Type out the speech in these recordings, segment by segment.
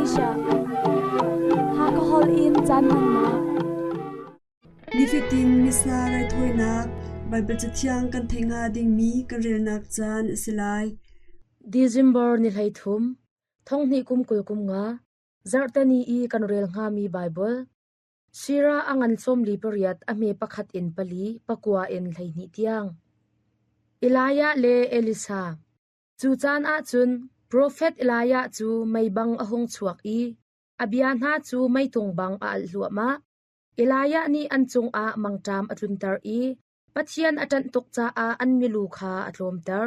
Malaysia. Hakha holh in caan hmannak. Nifatin Missa raithawinak Baibal Cathiang kan theih hnga dingmi kan relnak caan a si lai. December ni 13, thonghnih kum 20 kum nga, zarhteni i kan rel hngami Baibal. Sira a ngan 48 a hme pakhat in pali, pakua in 12 tiang. Elijah le Elisa. Cu caan ah cun profet Elijah cu mei bang a hung chuak i a bia hna cu meitung bang a alh hluahmah. Elijah nih an cungah mangṭam a tlunter i Pathian a ṭanh tuk caah an milu kha a tlawmter.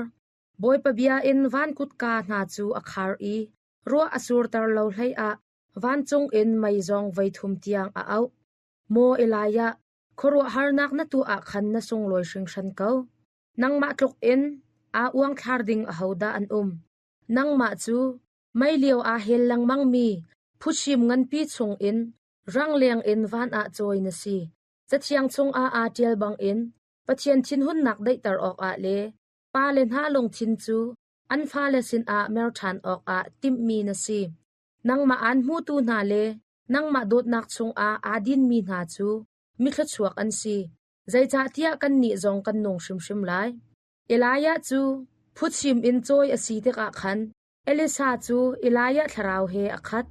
Bawipa bia in van kutka hna cu a khar i ruah a surter lo hleiah vancung in mei zong voithum tiang a auh. Maw Elijah, khuaruahharnak na tuah ah khan na sunglawi hringhran ko. Nangmah tluk in aa uangthlar ding ahodah an um? Nangmah cu mei lio aa hel lengmangmi phuchim nganpi chungin rangleng in van ah cawi na si. Cathiang chungah aa ṭial bangin Pathian thinhunnak daihter awkah le pale hna lungthin cu an fale sinah mer ṭhan awkah timhmi na si. Nangmah aan hmutu hna le nangmah dawtnak chungah aa dinmi hna cu mithluachuak an si. Zeicahtiah kannih zong kan nung hrimhrim lai. Elijah cu phuchim in cawi a si tikah khan Elisha cu Elijah thlarau he a khat.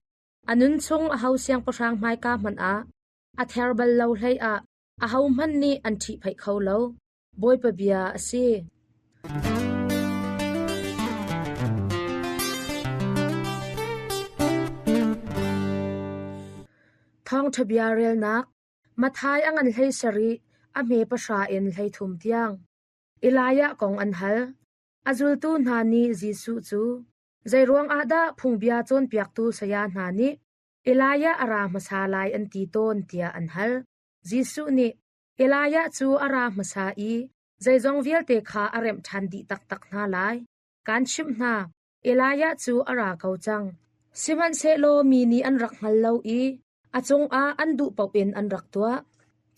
A nun chung aho siangpahrang hmaika hmanh ah a ther bal lo hleiah ahohmanh nih an ṭhihphaih kho lo. Bawipa bia a si. Thawngṭha bia relnak Matthai a ngan hlei sarih, a hme pahra in 30 tiang. Elijah kong an hal. A zultu hna nih Jesuh cu, Zeiruang ah dah phungbia cawnpiaktu saya hna nih Elijah a ra hmasa lai an ti tawn tiah an hal. Jesuh nih, Elijah cu a ra hmasa i zeizong vialte kha a remh ṭhan dih taktak hna lai. Kaan chimh hna, Elijah cu a ra ko cang. Sihmanhsehlaw mi nih an rak hngal lo i a cungah an duh paoh in an rak tuah.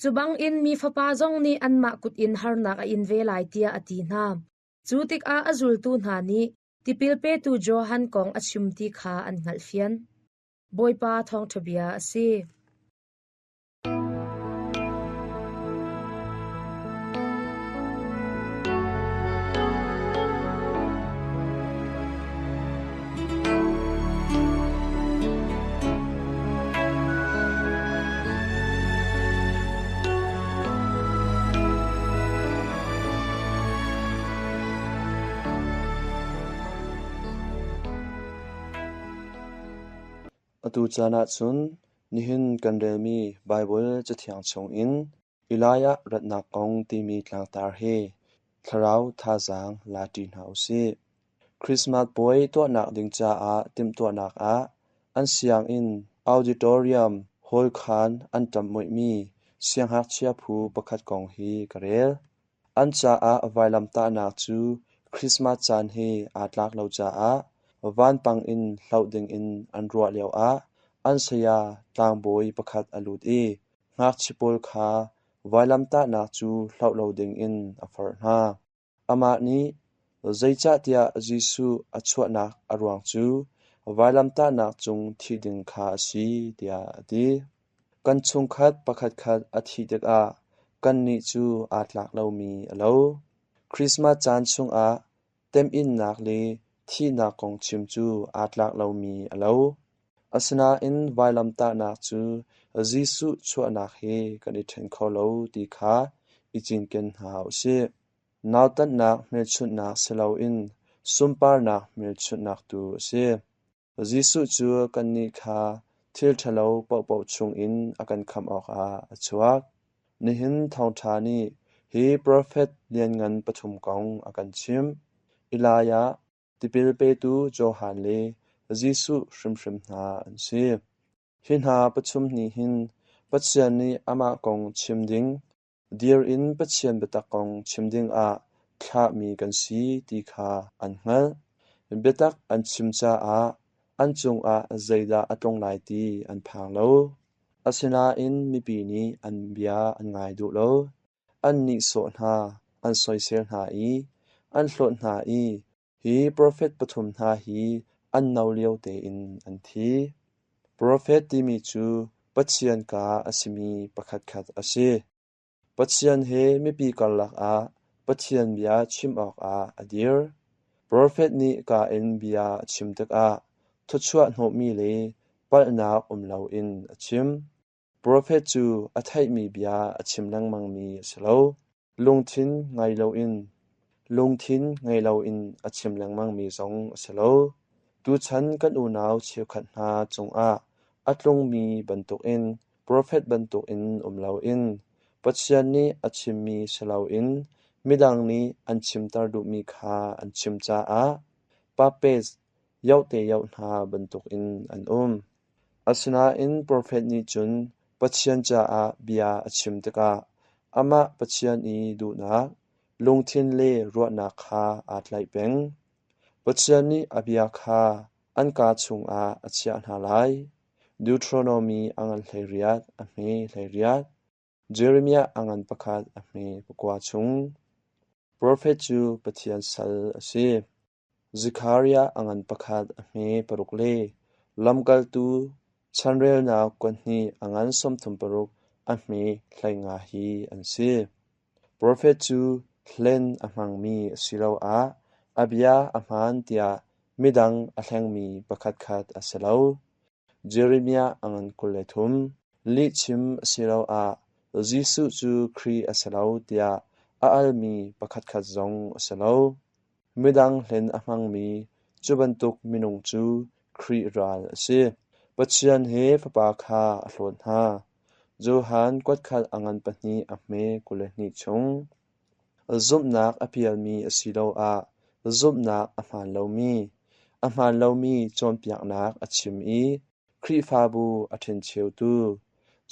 Cu bangin mi Fapa zong nih anmah kut in harnak a in ve lai tiah a ti hna. Cu tikah a zultu hna nih tipil petu Johan kong a chim ti kha an hngalhfian. Bawipa thawngṭha bia a si. Atu caan ah cun nihin kan relmi Baibal Cathiang chungin Elijah ratnak kong timi tlangtar he thlarau thazaang la ṭi hna u sih. Christmas puai tuahnak ding caah timhtuahnak ah an sianginn auditorium hall khaan an ṭamhmoihmi siangngakchia phu pakhat kong hi ka rel. An caah vailamtahnak cu Christmas caan he aa tlak lo caah vanpang in hloh dingin an ruah lioah an saya tlangbawi pakhat a lut i ngakchia pawl kha vailamtahnak cu hloh lo dingin a forh hna. Amah nih, zeicahtiah Jesuh a chuahnak a ruang cu vailamtahnak cung thih ding kha a si, tiah a ti. Kan chungkhat pakhatkhat a thih tikah kannih cu aa tlak lomi a lo. Christmas caan chungah temhinnak le thihnak kong chim cu aa tlak lomi a lo. Asinain vailamtahnak cu Jesuh chuahnak he kan i ṭhen kho lo ti kha i cinken hna u sih. Nautatnak hmelchunhnak si loin sunparnak hmelchunhnak tu a si. Jesuh cu kannih kha thil ṭhalo paohpaoh chungin a kan khamh awkah a chuak. Nihin thawngṭha nih hi profet lianngan pathum kong a kan chimh. Elijah, tipil petu Johan le Jesuh hrimhrim hna an si. Hi hna pathum nih hin Pathian nih amah kong chim ding, dir in Pathian biatak kong chim dingah thlahmi kan si ti kha an hngalh. Biatak an chim caah an cungah zeidah a tlung lai ti an phang lo. Asinain mipi nih an bia an ngai duh lo. An nihsawh hna, an soisel hna i an hlawt hna i hi profet pathum hna hi an no lio tein an thi. Profet timi cu Pathian kaa a simi pakhatkhat a si. Pathian he mipi karlak ah Pathian bia chim awkah a dir. Profet nih kaa in bia a chim tikah thawchuah hnawhmi le palhnak um loin a chim. Profet cu a theihmi bia a chim lengmangmi a si lo. Lungthin ngei loin a chim lengmangmi zong a si lo. Tuchan kan unau cheukhat hna cungah a tlungmi bantukin profet bantukin um loin Pathian nih a chimmi si loin midang nih an chimter duhmi kha an chim caah papes yohte yoh hna bantukin an um. Asinain profet nih cun Pathian caah bia a chim tikah amah Pathian i duhnak, lungthin le ruahnak kha aa tlaih peng. Pathian nih a bia kha an kaa chungah a chiah hna lai. Deuteronomy a ngan 18 a hme 18, Jeremiah a ngan pakhat a hme pakua chung. Profet cu Pathian sal a si. Zekhariah a ngan pakhat a hme paruk le lamkaltu chanrelnak kuanhnih a ngan 36 a hme 15 hi an si. Profet cu hlen a hmangmi asiloah a bia a hmaan tiah midang a hlengmi pakhatkhat a si lo. Jeremiah a ngan 23. Lihchim asiloah Jesuh cu Khrih a si lo tiah a almi pakhatkhat zong a si lo. Midang hlen a hmangmi cu bantuk minung cu Khrih ral a si. Pathian he Fapa kha a hlawt hna. Johan kuatkhat a ngan pahnih a hme 22 chung. Zumhnak a pialmi asiloah zumhnak a hmaan lomi, a hmaan lomi cawnpiaknak a chim i Khrihfabu a ṭhencheutu.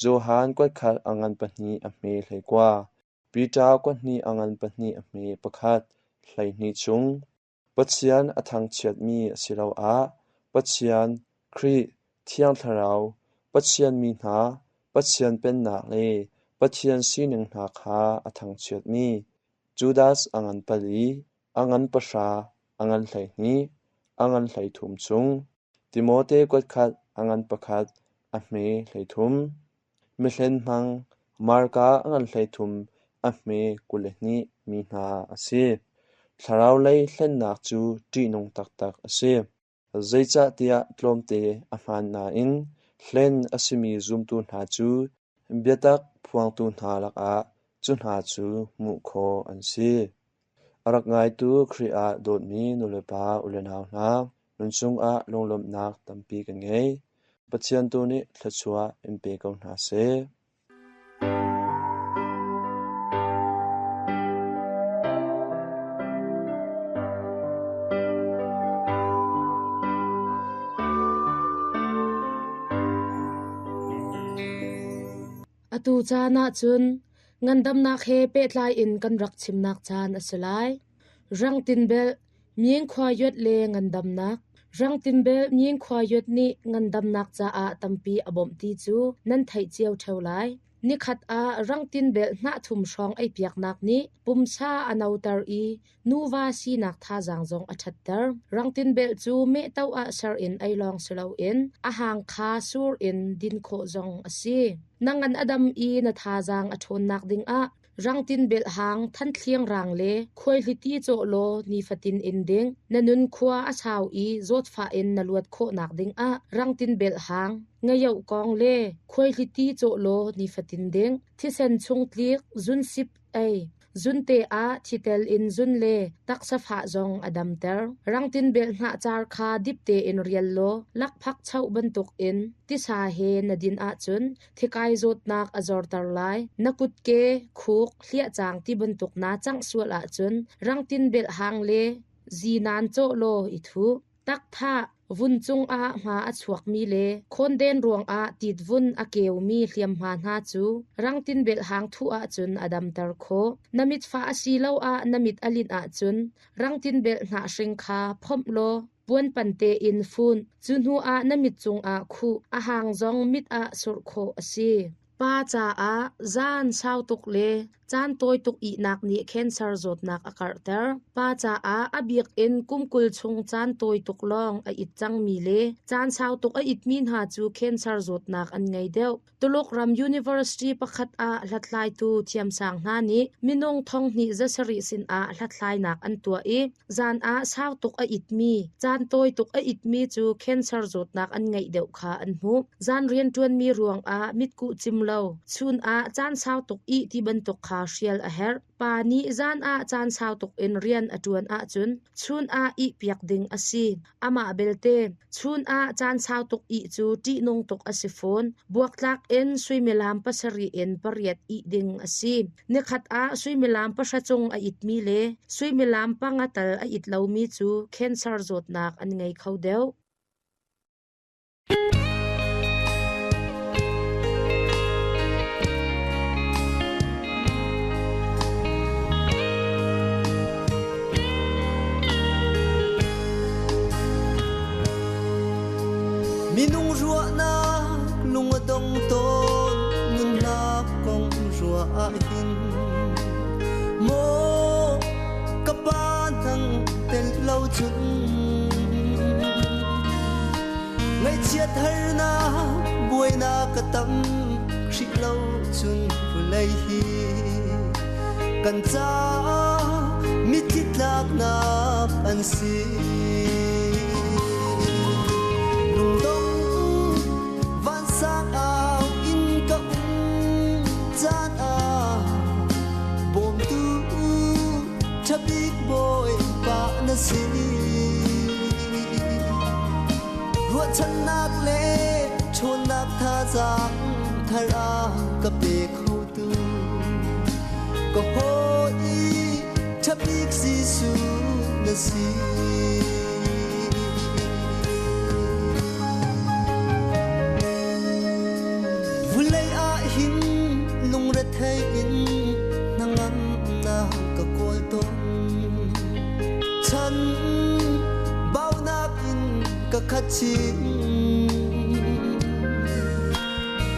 Johan kuatkhat a ngan pahnih a hme 19. Peter kuahnih a ngan pahnih a hme pakhat 12 chung. Pathian a thangchiatmi asiloah Pathian, Khrih, Thiang Thlarau, Pathian mi hna, Pathian Pennak le Pathian sining hna kha a thangchiatmi Judas a ngan pali, a ngan pahra, a ngan 12, a ngan 33 chung. Timote kuatkhat a ngan pakhat a hme 33. Mihlen hmang Marka a ngan 33 a hme 22 mi hna a si. Thlaraulei hlennak cu ṭihnung taktak a si. Zeicahtiah tlawmte a hmaan nain hlen a simi zumtu hna cu biatak phuangtu hna lakah cu hna cu hmuh khawh an si. A rak ngaitu Khrih ah dawtmi nulepa ulenau hna, nan cungah lunglawmhnak tampi kan ngei. Pathian tu nih thluachuah in pe ko hna seh. Atu caan ahcun ngandamnak he pehtlai in kan rak chimnak caan a si lai. Rangtinbelh, Myingkhua yuat le ngandamnak Rangtinbelh Myingkhua yuat nih ngandamnak caah tampi a bawmh ti cu nan theih cio ṭheo lai. Nikhat ah rangtinbelh hnah thum hrawng eipiaknak nih pumsa a noter i nuva sinak thazaang zong a ṭhatter. Rangtinbelh cu mehto ah ser in ei lawng si loin a hang kha sur in din khawh zong a si. Na ngan a dam i na thazaang a ṭhawnnak dingah Rangtin belhhang, thanthliang rang le khuaihliti cawh law nifatin in ding. Na nun khua a sau i zawtfah in na luat khawhnak dingah rangtin belhhang, ngayoh kong le khuaihliti cawh law nifatin ding. Thisen chung tlik, zunsip ei. Zunte ah thitel in zun le taksa fah zong a damter. Rangtin belh hnah car kha dip tein rial law lakphak choh bantukin tisa he na din ahcun Thikai zawtnak a zorter lai. Na kutke, khuk, hliahcang ti bantuk naa cangh sual ahcun rangtin belh hang le zinan cawh law i thuh. Takthah, vun cungah hma a chuakmi le khawnden ruangah titvun a keumi hliamhma hna cu rangtin belh hang thuh ahcun a damter khawh. Na mitfah asiloah na mit a linh ahcun rangtin belh hnah hring kha phomh law Puanpan tein fun. Cu hnu ah na mit cungah khuh. A hang zong mit ah surh khawh a si. Pa caah zan sau tuk le Caan tawi tuk ihnak nih cancer zawtnak a karhter. Pa caah a bik in kum 20 chung caan tawi tuk lawng a it cangmi le caan sau tuk a itmi hna cu cancer zawtnak an ngei deuh. Tuluk ram university pakhat ah hlathlaitu thiamsang hna nih minung 2700 sinah hlathlainak an tuah i zan ah sau tuk a itmi, caan tawi tuk a itmi cu cancer zawtnak an ngeih deuh kha an hmuh. Zan rianṭuanmi ruangah mitkuh cim lo, chun ah caan sau tuk ih ti bantuk kha hrial a herh. Pa nih zan ah caan sau tuk in rian a ṭuan ahcun chun ah ihpiak ding a si. Amah belte, chun ah caan sau tuk ih cu ṭihnung tuk a si fawn. Buaktlak in suimilam 7 in 8 ih ding a si. Nikhat ah suimilam 9 cung a itmi le suimilam 5 tal a it lomi cu cancer zawtnak an ngei kho deuh. Minung ruahnak lung a dong tawn nunnak kong ruah ahhin maw ka pa nang tel lo cun Ngaihchiat harnak buainak ka tam Khrih lo cun vawlei hi kan caah mitthli tlaknak an si. Lungdong vansang au in ka um caan ah bawmtu ṭhabik Bawipa na si. Ruahchannak le ṭhawnnak thazaang thar a ka pe khotu ka hawi ṭhabik Jesuh na si. Vulei ah hin lungrethei in hnangamnak ka kawl tawn. Chan baunak in ka khat chin.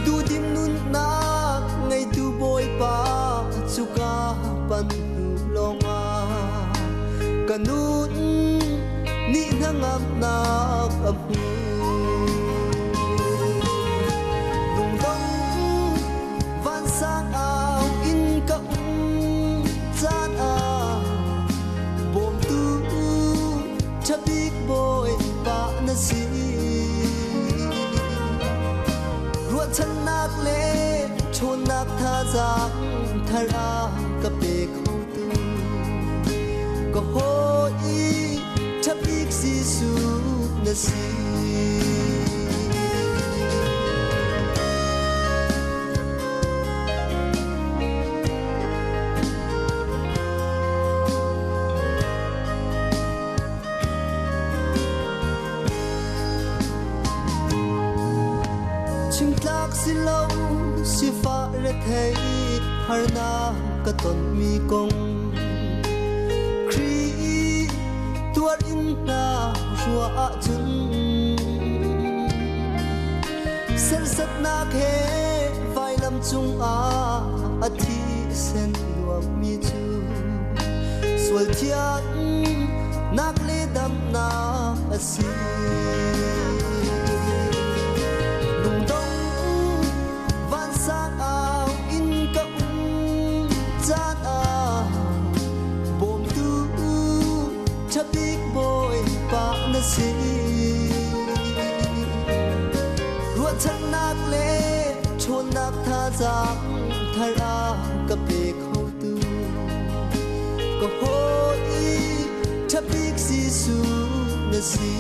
Duhdim nunnak ngeitu Bawipa cuka pan hnu lawngah ka nun nih hnangamnak a hmu. Lungdong vansang au in ka um caan ah bawmtu ṭhabik Bawipa na si. Ruahchannak le ṭhawnnak thazaang thar a ka pe khotu ka hawi ṭhabik Jesuh na si. Chimtlak si lo sifah rethei harnak ka tonmi kong Khrih tuar in hna ruah ahcun Sersatnak he vailam cungah a thisen luangmi cu sual thiannak le damnak a si. Lungdong vansang au in ka um caan ah bawmtu ṭhabik Bawipa na si. Ruahchannak le ṭhawnnak thazaang thar a ka pe khotu ka hawi ṭhabik Jesuh na si.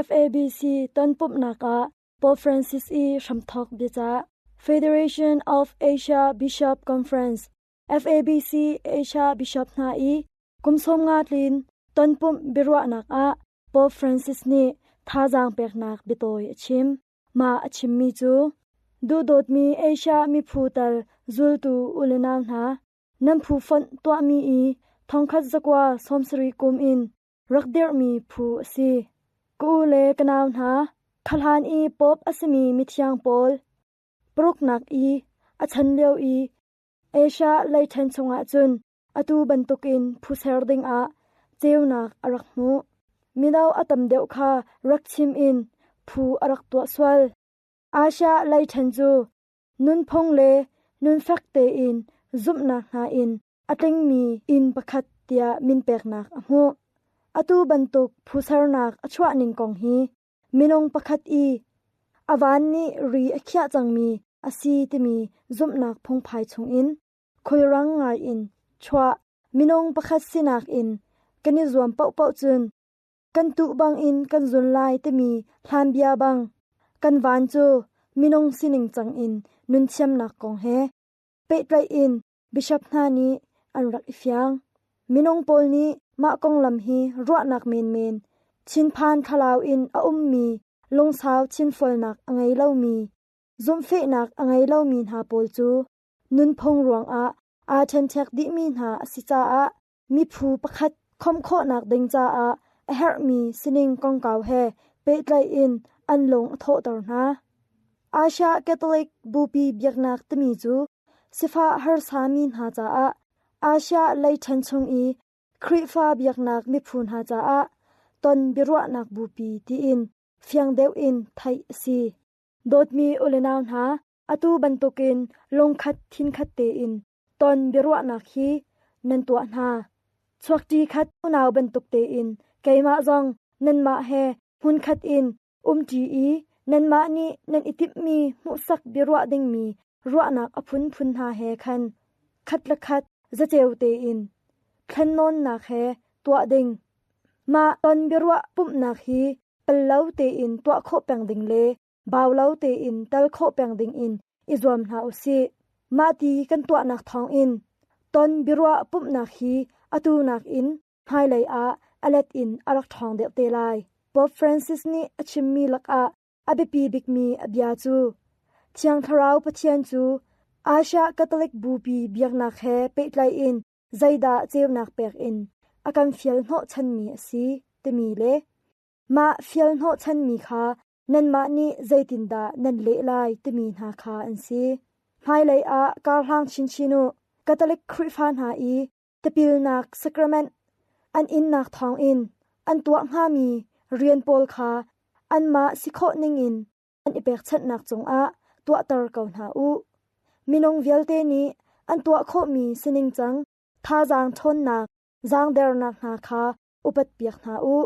FABC tonpumhnak ah. Pope Francis i hramthawk biacah Federation of Asia Bishop Conference FABC Asia Bishop hna i kum 50 tlin tonpumh biaruahnak ah Pope Francis nih thazaang peknak biatawi a chim. Mah a chimmi cu duhdawtmi Asia miphu tal zultu u le nau hna, nan phu fonh tuahmi i 1970 kum in rak dirhmi phu a si. Ka u le ka nau hna, kha hlan i Pope a simi mithiang pawl paruknak i a chan lio i Asia leiṭhen chungah cun atu bantukin phu ser dingah ceunak a rak hmuh. Mino a tam deuh kha rak chim in phu a rak tuah sual. Asia leiṭhen cu nunphung le nunfek tein zumhnak hna in a tlingmi inn pakhat tiah min peknak a hmuh. Atu bantuk phu sernak a chuah ning kong hi minung pakhat i a van nih ri a khiah cangmi a si timi zumhnak phungphai chungin khulrang ngaiin chuah minung pakhat sinak in kan i zuam paohpaoh cun kan tuh bangin kan zun lai timi hlanbia bang kan van cu minung sining cang in nunthiamnak kong he pehtlaih in bishop hna nih an rak i fiang. Minung pawl nih mah konglam hi ruahnak menmen, thinphan thlalau in a ummi, lungsau thinfualnak a ngei lomi, zumhfehnak a ngei lomi hna pawl cu nunphung ruangah aa ṭhenṭhek dihmi hna a si caah miphu pakhat khawmh khawhnak ding caah a herhmi sining kongkau he pehtlaih in an lung a thawhter hna. Asia Catholic Bupi biaknak timi cu sifah harsami hna caah Asia leiṭhen chung i Khrihfa biaknak miphu hna caah ton biaruahnak bupi tiin fiang deuh in theih a si. Dawtmi u le nau hna, atu bantukin lungkhat thinkhat tein ton biaruahnak hi nan tuah hna. Chuakṭi khat unau bantuk tein keimah zong nanmah he hmunkhat in umṭi i nanmah nih nan i timhmi hmuhsak biaruah dingmi ruahnak a phunphun hna he khan khat le khat zaceo tein thlennawnnak he tuah ding. Mah ton biaruah pumhnak hi pal lo tein tuah khawh peng ding le bau lo tein tal khawh peng dingin i zuam hna u sih. Mahti kan tuahnak thawngin ton biaruah pumhnak hi atu nakin hmailei ah a let in a rak ṭhawng deuh te lai. Pope Francis nih a chimmi lakah a biapi bikmi a bia cu Thiang Thlarau Pathian cu Asia Catholic Bupi biaknak he pehtlai in zeidah ceunak pek in a kan fial hnawhchanmi a si timi le Mah fial hnawhchanmi kha nanmah nih zeitindah nan leh lai timi hna kha an si. Hmailei ah karhlang chinchin u. Catholic Khrihfa hna i tipilnak sacrament an innak thawngin an tuah hngami rian pawl kha anmah si khawh ningin an i pekchanhnak cungah tuahter ko hna u. Minung vialte nih an tuah khawhmi sining cang thazaang ṭhawnnak, zaangdernak hna kha upat piak hna u.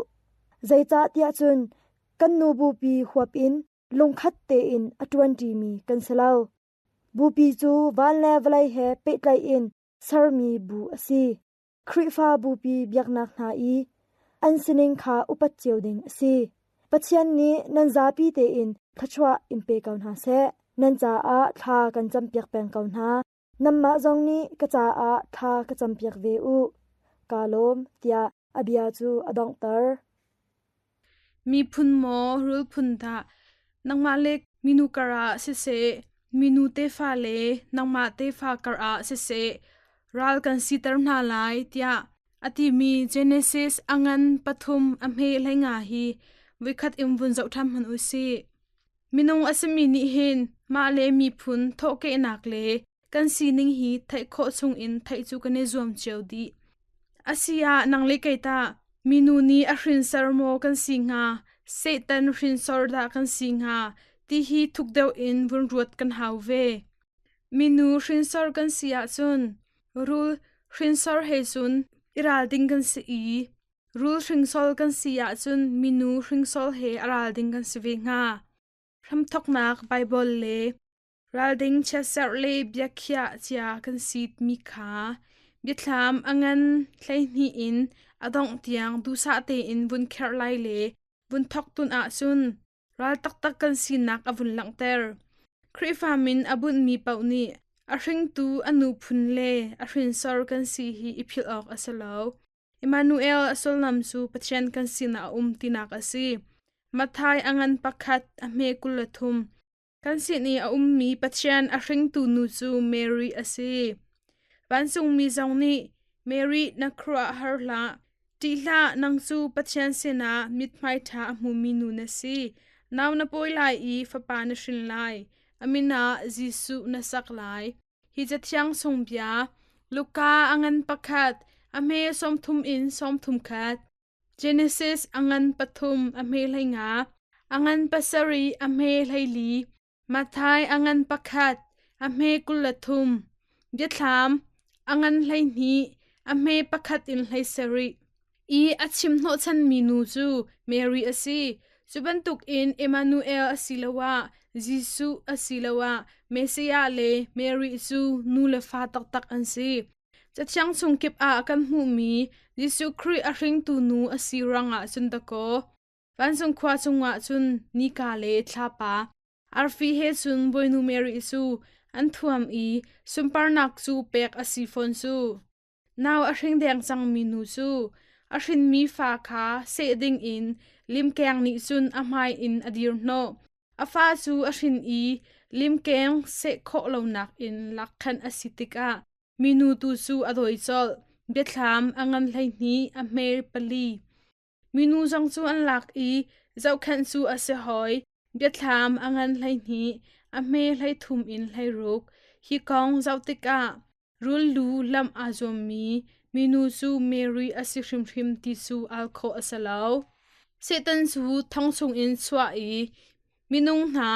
Zeicahtiah cun kan nu bupi huap in lungkhat tein a ṭuanṭimi kan si lo. Bupi cu van le vawlei he pehtlaih in sermi bu a si. Khrihfa bupi biaknak hna i an sining kha upat cio ding a si. Pathian nih nan zapi tein thluachuah in pe ko hna seh. Nan caah thla kan campiak peng ko hna. Nanmah zong nih ka caah thla ka campiak ve u. Kaa lawm, tiah a bia cu a donghter. Miphun maw rul phun dah nangmah le minu karah siseh, minu tefa le nangmah tefa karah siseh, ral kan siter hna lai, tiah a timi Genesis a ngan pathum a hme 15 hi voikhat in vun zoh ṭhan hmanh u sih. Minung a simi nih hin mah le miphun thawhkehnak le kan sining hi theih khawh chungin theih cu kan i zuam cio dih. Asi ah nang le kei tah minu nih a hrinsor maw kan si hnga, Satan hrinsor dah kan si hnga ti hi thuk deuh in vun ruat kan hau ve. Minu hrinsor kan si ahcun rul hrinsor he cun i ral ding kan si i Rul hringsol kan si ahcun minu hringsol he a ral ding kan si ve hnga. Hramthawknak Baibal le ralding chiatserh le biakhiah cia kan si mi kha biathlam a ngan 12 in a dongh tiang duhsah tein vun kherh lai le vun thawk tun ahcun. Ral taktak kan sinak a vun langhter. Khrihfa min a bunhmi paoh nih a hringtu a nu phun le a hrinsor kan si hi i philh awk a si lo. Emmanuel a sullam cu Pathian kan sinah a um tinak a si. Matthai a ngan pakhat a hme 23. Kan sin i a ummi Pathian a hringtu nu cu Mary a si. Vancungmi zong nih Mary na khuaruah har hlah. Ṭih hlah, nang cu Pathian sinah mithmai ṭha a hmumi nu na si. Nau na pawi lai i fapa na hrin lai. A min ah Jesuh na sak lai. Hi cathiang chung bia, Luka a ngan pakhat, a hme 30 in 31. Genesis a ngan pathum a hme 15, a ngan pasarih a hme 14, Matthai a ngan pakhat a hme 23, Biathlam a ngan 12 a hme pakhat in 17. I a chim hnawhchanmi nu cu Mary a si. Cu bantukin Emmanuel asiloah Jesuh asiloah Messiah le Mary cu nu le fa taktak an si. Cathiang chung kip ah kan hmuhmi Jesuh Khrih a hringtu nu a si ruangah cun dakaw vancung khua cungah cun nika le thlapa arfi he cun Bawinu Mary cu an thuam i sunparnak cu pek a si fawn cu. Nau a hring deng cangmi nu cu a hrinmi fa kha seh dingin limkeng nih cun a hmai in a dir hnawh. A fa cu a hrin i limkeng seh khawh lonak in lak khan a si tikah minu tu cu a dawi colh. Biathlam a ngan 12 a hme pali. Minu zong cu an lak i zohkhenh cu a si hoi. Biathlam a ngan 12 a hme 33 in 16. Hi kong zoh tikah rul lu lamh aa zuammi minu cu Mary a si hrimhrim ti cu al khawh a si lo. Satan cu thong chungin chuah i minung hna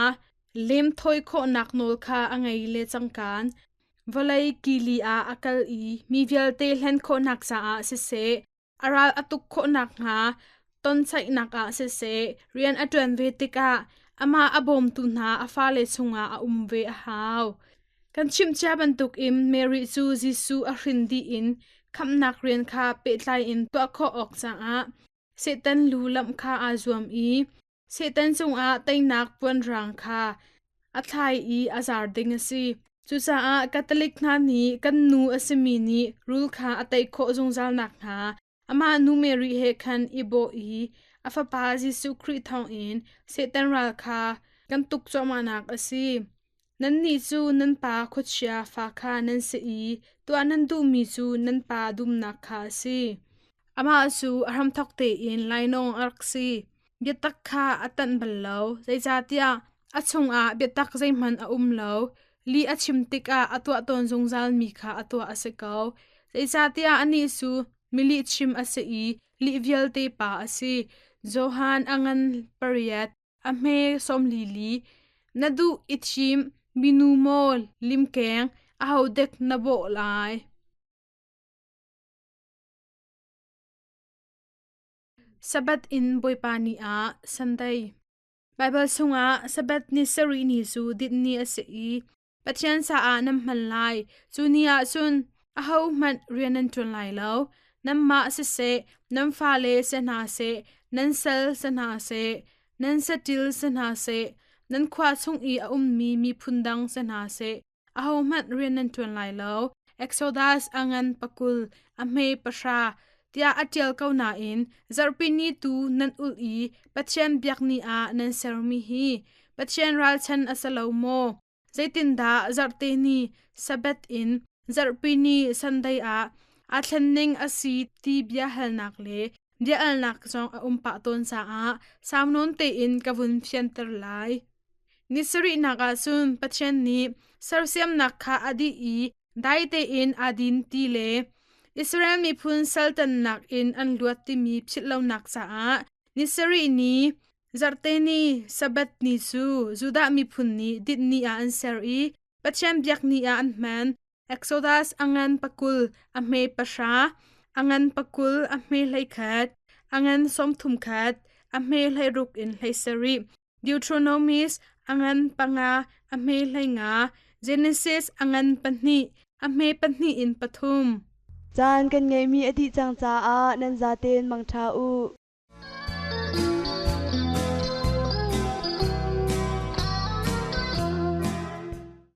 lemthawi khawhnak nawl kha a ngei le cangkaan vawlei kili ah a kal i mi vialte hlen khawhnak caah siseh, a ral a tuk khawh nakhnga tonsaihnak ah siseh rian a ṭuan ve tikah amah a bawmtu hna a fale chungah a um ve a hau. Kan chimcia bantukin Mary cu Jesuh a hrin dih in khamhnak rian kha pehtlai in tuah khawh awk caah Satan lu lamh kha aa zuam i Satan cungah teinak puanrang kha a thlai i a zar ding a si. Cucaah Catholic hna nih kan nu a simi nih rul kha a tei khawh zungzal nakhnga amah nu Mary he khan i bawh i a fapa Jesuh Khrih thawngin Satan ral kha kan tuk cuahmahnak a si. Nannih cu nan pa khuachia fa kha nan si i tuah nan duhmi cu nan pa dumnak kha a si. Amah cu a hramthawk tein lainawng a rak si. Biatak kha a tanh bal lo, zeicahtiah a chungah biatak zeihmanh a um lo. Lih a chim tikah a tuah tawn zungzalmi kha a tuah a si ko. Zeicahtiah anih cu milihchim a si i lih vialte pa a si. Johan a ngan pariat. A hme 42 na duh i thim minu maw limkeng ahodek na bawh lai. Sabbath in Bawipa ni ah Sunday. Baibal chungah Sabbath ni sarih ni cu dinh ni a si i Pathian caah nan hman lai. Cu ni ah cun ahohmanh rian nan ṭuan lai lo. Nanmah siseh, nan fale si hna seh, nan sal si hna seh, nan saṭil si hna seh, nan khua chung i a ummi miphun dang si hna seh, ahohmanh rian nan ṭuan lai lo. Exodus a ngan 20, a hme pahra tiah a ṭial ko nain zarhpi ni tu nan ulh i Pathian biak ni ah nan sermi hi Pathian ralchan a si lo maw? Zeitindah zarhte ni Sabbath in zarhpi ni Sunday ah aa thlen ning a si ti biahalnak le bia-alnak zong a um pah tawn caah sau nawn tein ka vun fianter lai. Ni sarihnak ah cun Pathian nih sersiamnak kha a dih i dai tein aa din ti le Israel miphun saltannak in an luat timi philhlonak caah ni sarih ni Zarhte ni Sabbath ni cu Judah miphun nih dinh ni ah an ser i Pathian biak ni ah an hman. Exodus a ngan 20, a hme pahra, a ngan 20, a hme 11, a ngan 31, a hme 16 in 17. Deuteronomies a ngan panga, a hme 15, Genesis a ngan pahnih, a hme pahnih in pathum. Caan kan ngeihmi a dih cang caah nan zaten mangṭha u.